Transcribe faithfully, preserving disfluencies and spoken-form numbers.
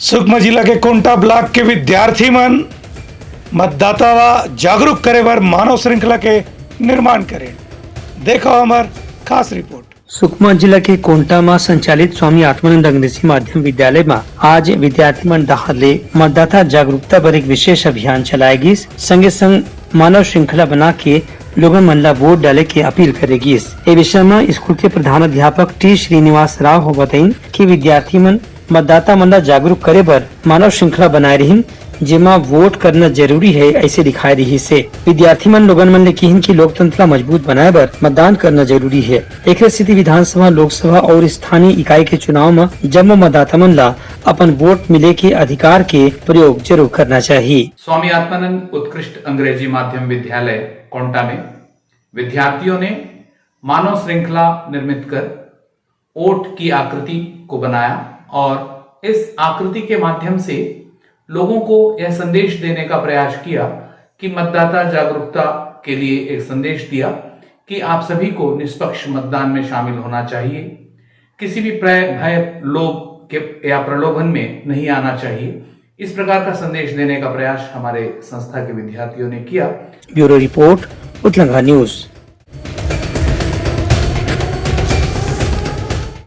सुकमा जिला के कोंटा ब्लॉक के विद्यार्थी मन मतदाता ला जागरूक करे बर मानव श्रृंखला के निर्माण करें। देखो हमर खास रिपोर्ट। सुकमा जिला के कोंटा म संचालित स्वामी आत्मानंद अंग्रेजी माध्यम विद्यालय म आज विद्यार्थी मन डहार ले मतदाता जागरूकता बर एक विशेष अभियान चलाए गिस। संगे संग मानव श्रृंखला बना के लोगन मन ला वोट डाले के अपील करे गिस। ए विषय म स्कूल के प्रधान अध्यापक टी श्रीनिवास राव हो बताइन कि विद्यार्थी मन मतदाता मन ला जागरूक करे बर मानव श्रृंखला बनाए रिहिन, जेमा वोट करना जरूरी है, ऐसे दिखाए रिहिस हे। विद्यार्थी मन लोगन मन ले किहिन कि लोकतंत्र ला मजबूत बनाए बर मतदान करना जरूरी है। एकरे सेती विधानसभा, लोकसभा और स्थानीय इकाई के चुनाव म जम्मो मतदाता मन ला अपन वोट मिले के अधिकार के प्रयोग जरूर करना चाहिए। स्वामी आत्मानंद उत्कृष्ट अंग्रेजी माध्यम विद्यालय कोंटा में विद्यार्थियों ने मानव श्रृंखला निर्मित कर ओट की आकृति को बनाया और इस आकृति के माध्यम से लोगों को यह संदेश देने का प्रयास किया कि मतदाता जागरूकता के लिए एक संदेश दिया कि आप सभी को निष्पक्ष मतदान में शामिल होना चाहिए, किसी भी प्र-, भय, लोभ के या प्रलोभन में नहीं आना चाहिए। इस प्रकार का संदेश देने का प्रयास हमारे संस्था के विद्यार्थियों ने किया। Bureau report, Utlanga news.